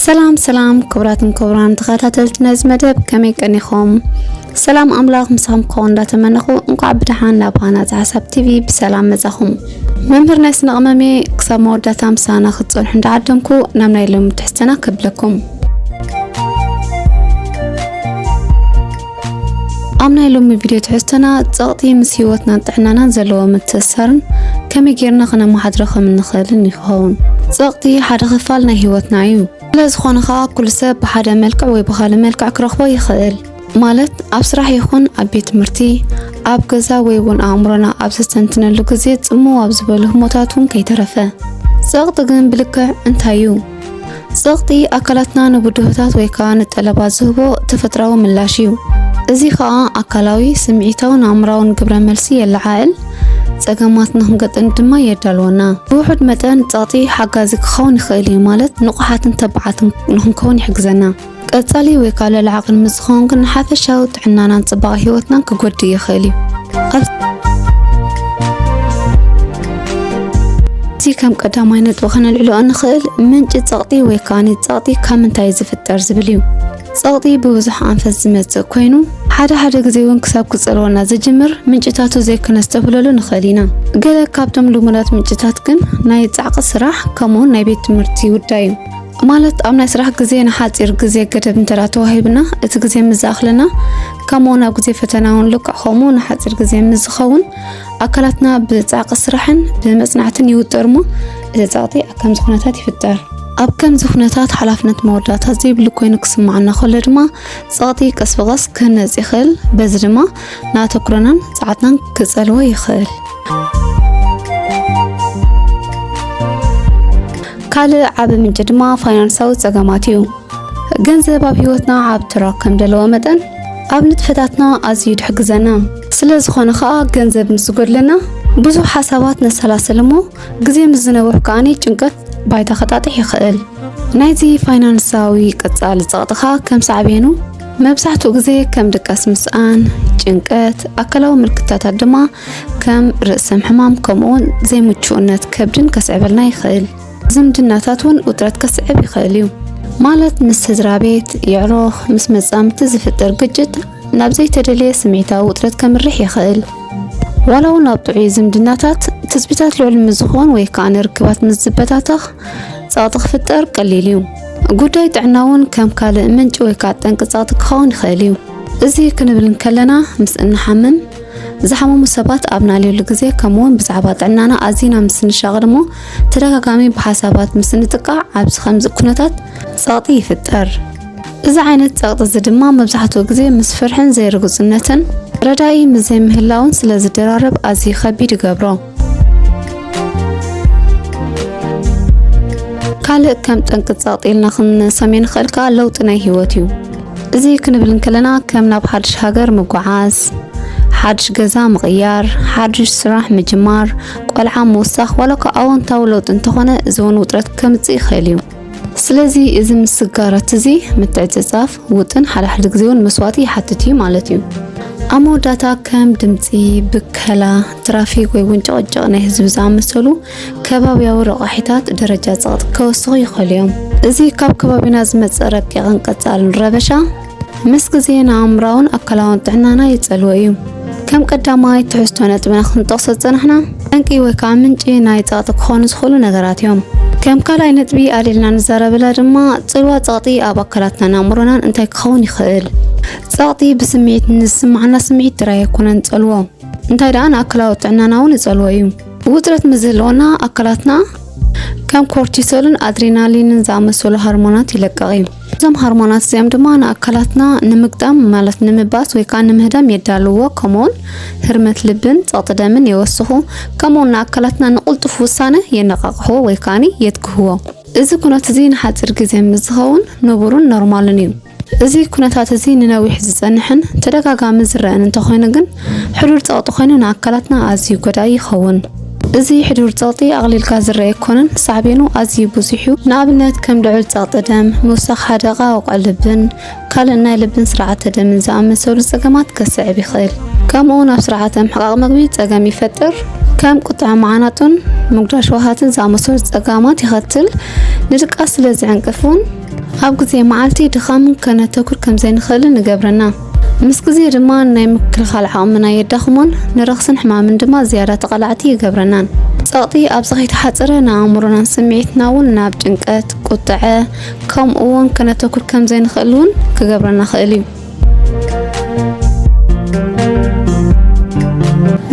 ሰላም ሰላም፣ ክቡራትን ክቡራን ተኸታተልቲ ነዚ መደብ፣ ከመይ ቀኒኹም? ሰላም ኣምላኽ ምሳኹም ክኸውን እንዳተመነኹ፣ እንኳዕ ብደሓን ናብ ሃናጺ ሓሳብ ቲቪ ብሰላም መጻኹም። መምህር ናይ ስነ ቅመሜ፣ ክሳብ መወዳእታ ምሳና ክትጸንሑ እንዳዓደምኩ፣ ናብ ናይ ሎሚ ትሕዝቶና ከብለኩም። ኣብ ናይ ሎሚ ቪድዮ ትሕዝቶና፣ ጸቕጢ ምስ ህይወትናን ጥዕናናን ዘለዎ ምትእስሳርን ከመይ ጌርና ከነመሓድሮ ከም እንኽእልን ይኸውን። ጸቕጢ ሓደ ክፋል ናይ ህይወትና እዩ። ስለ ዝኾነ ኸኣ፣ ኩሉ ሰብ ብሓደ መልክዕ ወይ ብኻልእ መልክዕ ክረኽቦ ይኽእል። ማለት፣ ኣብ ስራሕ ይኹን ኣብ ቤት ትምህርቲ፣ ኣብ ገዛ ወይ እውን ኣእምሮና ኣብ ዘስተንትነሉ ግዜ፣ ጽምው ኣብ ዝበሉ ህሞታት እውን ከይተረፈ። ጸቕጢ ግን ብልክዕ እንታይ እዩ? ጸቕጢ ኣካላትና ንብድሆታት ወይ ከኣ ንጠለባት ዝህቦ ተፈጥራዊ ምላሽ እዩ። እዚ ኸኣ ኣካላዊ፣ ስምዒታውን ኣእምራውን ግብረ መልሲ የለዓዕል፣ ጸገማት ንኽንገጥም ድማ የዳልወና። ብውሑድ መጠን ጸቕጢ ሓጋዚ ክኸውን ይኽእል እዩ፣ ማለት ንቑሓትን ተባዓትን ንኽንከውን ይሕግዘና። ቀጻሊ ወይ ከኣ ልዕሊ ዓቕን ምስ ዝኸውን ግን ንሓፈሻዊ ጥዕናናን ጽባቐ ህይወትናን ክጎድእ ይኽእል እዩ። ኣብ እዚ ከም ቀዳማይ ነጥቢ ከነልዕሎ እንኽእል፣ ምንጪ ጸቕጢ ወይ ከኣ ጸቕጢ ካብ ምንታይ እዩ ዝፍጠር ዝብል እዩ። ጸቕጢ ብብዙሕ ኣንፈት ዝመጽእ ኮይኑ፣ ሓደ ሓደ ግዜ እውን ክሳብ ክጸልወና ዝጅምር ምንጭታቱ ዘይከነስተብህለሉ ንኽእል ኢና። ገለ ካብቶም ልሙዳት ምንጭታት ግን ናይ ጻዕቂ ስራሕ፣ ከምኡውን ናይ ቤት ትምህርቲ ጉዳይ እዩ። ማለት፣ ኣብ ናይ ስራሕ ግዜ ንሓጺር ግዜ ገደብ እንተ ደኣ ተዋሂብና፣ እቲ ግዜ ምስ ዝኣኽለና፣ ከምኡ ናብ ግዜ ፈተና እውን ልክዕ ከምኡ ንሓጺር ግዜ ምስ ዝኸውን፣ ኣካላትና ብጻዕቂ ስራሕን ብመጽናዕትን ይውጠር እሞ፣ እቲ ጸቕጢ ኣብ ከምዚ ኩነታት ይፍጠር። ኣብ ከምዚ ኩነታት ሓላፍነት መወዳእታ ዘይብሉ ኮይኑ ክስምዓና ከሎ ድማ፣ ጸቕጢ ቀስ ብቐስ ክህነጽ ይኽእል። በዚ ድማ ንኣተኩሮናን ጸዓትናን ክጸልዎ ይኽእል። ካልእ ዓቢ ምንጪ ድማ ፋይናንሳዊ ጸገማት እዩ። ገንዘብ ኣብ ህይወትና ዓቢ ተራ ከም ዘለዎ መጠን፣ ኣብ ንጥፈታትና ኣዝዩ እዩ ዝሕግዘና። ስለ ዝኾነ ኸኣ፣ ገንዘብ ምስ ዝጎድለና፣ ብዙሕ ሓሳባት ነሰላስል እሞ፣ ግዜ ምስ ዝነውሕ ከኣ ጭንቀት ባይታ ከጣጥሕ ይኽእል። ናይዚ ፋይናንሳዊ ቀጻሊ ጸቕጢ ኸኣ ከም ሳዕቤኑ፣ መብዛሕትኡ ግዜ ከም ድቃስ ምስኣን፣ ጭንቀት፣ ኣካላዊ ምልክታታት ድማ ከም ርእሰ ሕማም፣ ከምኡውን ዘይምቹእነት ከብድን ከስዕበልና ይኽእል። ዝምድናታት እውን ውጥረት ከስዕብ ይኽእል እዩ። ማለት፣ ምስ ስድራ ቤት፣ የዕሩኽ፣ ምስ መጻምድቲ ዝፍጠር ግጭት ናብ ዘይተደልየ ስምዒታዊ ውጥረት ከምርሕ ይኽእል። ዋላ እውን ኣብ ጥዑይ ዝምድናታት፣ ትጽቢታት ልዑል ምስ ዝኾን ወይ ከኣ ንርክባት ምስ ዝበታተኽ፣ ጸቕጢ ክፍጠር ቀሊል እዩ። ጉዳይ ጥዕና እውን ከም ካልእ ምንጪ ወይ ከኣ ጠንቂ ጸቕጢ ክኸውን ይኽእል እዩ። እዚ ክንብል እንከለና፣ ምስ እንሓምም፣ ዝሓመሙ ሰባት ኣብ ንኣልየሉ ግዜ፣ ከምኡውን ብዛዕባ ጥዕናና ኣዚና ምስ እንሻቐል እሞ ተደጋጋሚ ብሓሳባት ምስ እንጥቃዕ፣ ኣብዚ ከምዚ ኩነታት ጸቕጢ ይፍጠር። እዚ ዓይነት ጸቕጢ እዚ ድማ መብዛሕትኡ ግዜ ምስ ፍርሕን ዘይርጉጽነትን ረዳኢ ምስ ዘይምህላውን ስለ ዝደራረብ ኣዝዩ ከቢድ ይገብሮ። ካልእ ከም ጠንቂ ጸቕጢ ኢልና ክንሰምዮ ንኽእል ከኣ ለውጢ ናይ ህይወት እዩ። እዚ ክንብል እንከለና ከም ናብ ሓድሽ ሃገር ምጉዓዝ፣ ሓድሽ ገዛ ምቕያር፣ ሓድሽ ስራሕ ምጅማር፣ ቆልዓ ምውሳኽ፣ ዋላ እኳ ኣወንታዊ ለውጢ እንተኾነ፣ እዚ እውን ውጥረት ከምጽእ ይኽእል እዩ። ስለዚ እዚ ምስጋራት እዚ ምትዕጽጻፍ፣ ውጥን፣ ሓድሓደ ግዜ እውን መስዋእቲ ይሓትት እዩ ማለት እዩ። ኣብ መወዳእታ ከም ድምጺ፣ ብከላ፣ ትራፊክ ወይ እውን ጭቕጭቕ ናይ ህዝቢ ዝኣመሰሉ ከባብያዊ ረቋሒታት ደረጃ ጸቕጢ ከወስኹ ይኽእሉ እዮም። እዚ ካብ ከባቢና ዝመጽእ ረቂቕን ቀጻልን ረበሻ ምስ ግዜ ንኣእምራውን ኣካላውን ጥዕናና ይጸልዎ እዩ። ከም ቀዳማይ ትሕዝቶ ነጥብና ክንጠቕሶ ዝጸናሕና፣ ጠንቂ ወይ ከኣ ምንጪ ናይ ጸቕጢ ክኾኑ ዝኽእሉ ነገራት እዮም። ከም ካልኣይ ነጥቢ ኣልዒልና ንዛረበላ ድማ፣ ጽልዋ ጸቕጢ ኣብ ኣካላትናን ኣእምሮናን እንታይ ክኸውን ይኽእል? ጸቕጢ ብስምዒት ንዝስምዓና ስምዒት ጥራይ ኣይኮነን ዝጸልዎ፣ እንታይ ደኣ ንኣካላዊ ጥዕናና እውን ይጸልዎ እዩ። ውጥረት ምስ ዝህልወና፣ ኣካላትና ከም ኮርቲሶልን ኣድሪናሊንን ዝኣመሰሉ ሃርሞናት ይለቅቕ እዩ። እዞም ሃርሞናት እዚኦም ድማ ንኣካላትና ንምግጣም፣ ማለት ንምባስ ወይ ከኣ ንምህዳም የዳልዎ፣ ከምኡውን ህርመት ልብን ጸቕጢ ደምን የወስኹ፣ ከምኡውን ንኣካላትና ንቕልጡፍ ውሳነ የነቓቕሕዎ ወይ ከኣ የትግህዎ። እዚ ኩነት እዚ ንሓጺር ግዜ ምስ ዝኸውን ንቡርን ኖርማልን እዩ። እዚ ኩነታት እዚ ንነዊሕ ዝጸንሕን ተደጋጋሚ ዝረኣን እንተኾይኑ ግን፣ ሕዱር ጸቕጢ ኮይኑ ንኣካላትና ኣዝዩ ጎዳኢ ይኸውን። እዚ ሕዱር ጸቕጢ ኣቕሊልካ ዝረኣ ኣይኮነን፣ ሳዕቤኑ ኣዝዩ ብዙሕ እዩ። ንኣብነት፣ ከም ልዑል ጸቕጢ ደም፣ ምውሳኽ ሓደ ዕቃቕዕ ልብን ካልእ ናይ ልብን ስርዓተ ደምን ዝኣመሰሉ ጸገማት ከስዕብ ይኽእል። ከምኡውን ኣብ ስርዓተ ምሕቃቕ መግቢ ጸገም ይፈጥር። ከም ቁጥዐ መዓናጡን ምጉዳል ሽውሃትን ዝኣመሰሉ ጸገማት የኸትል። ንድቃስ ስለ ዝዕንቅፍ እውን ኣብ ግዜ መዓልቲ ድኻምን ከነተኩር ከም ዘይንኽእልን ይገብረና። ምስ ግዜ ድማ ናይ ምክልኻል ዓቕምና የዳኽሞን ንረኽስን ሕማምን ድማ ዝያዳ ተቓላዕቲ ይገብረናን። ጸቕጢ ኣብዚ ከይተሓጸረ ንኣእምሮናን ስምዒትና እውን ናብ ጭንቀት፣ ቁጥዐ፣ ከምኡ እውን ከነተኩር ከም ዘይንኽእል እውን ክገብረና ክእል እዩ።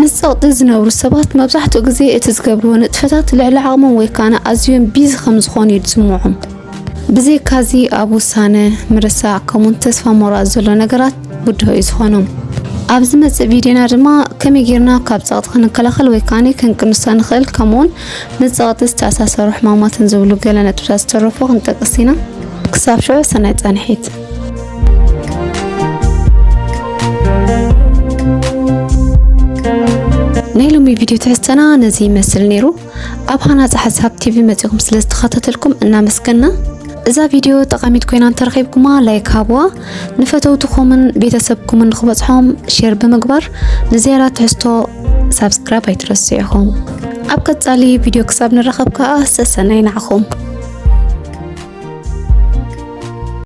ምስ ጸቕጢ ዝነብሩ ሰባት መብዛሕትኡ ግዜ እቲ ዝገብርዎ ንጥፈታት ልዕሊ ዓቕሞም ወይ ከኣ ኣዝዮም ቢዚ ከም ዝኾኑ እዩ ዝስምዖም። ብዘይካዚ ኣብ ውሳነ፣ ምርሳዕ ከምኡን ተስፋ ምቑራጽ ዘሎ ነገራት ብድሆ እዩ ዝኾኖም። ኣብ ዝመጽእ ቪድዮና ድማ ከመይ ጌርና ካብ ጸቕጢ ክንከላኸል ወይ ከኣ ክንቅንሳ ንኽእል ከምኡውን ምስ ጸቕጢ ዝተኣሳሰሩ ሕማማትን ዝብሉ ገለ ነጥብታት ዝተረፉ ክንጠቅስ ኢና። ክሳብ ሽዑ ሰናይ ጻንሒት። ናይ ሎሚ ቪድዮ ትሕዝተና ነዚ ይመስል ነይሩ። ኣብ ሃናጺ ሓሳብ ቲቪ መጺኹም ስለ ዝተኸታተልኩም እናመስገና። እዛ ቪድዮ ጠቓሚት ኮይና እንተረኺብኩማ ላይክ ሃብዋ፣ ንፈተውትኹምን ቤተሰብኩምን ንኽበጽሖም ሼር ብምግባር ንዝያዳ ትሕዝቶ ሳብስክራይብ ኣይትረስዑ ኢኹም። ኣብ ቀጻሊ ቪድዮ ክሳብ ንራኸብ ከኣ ሰሰናይ ንዓኹም።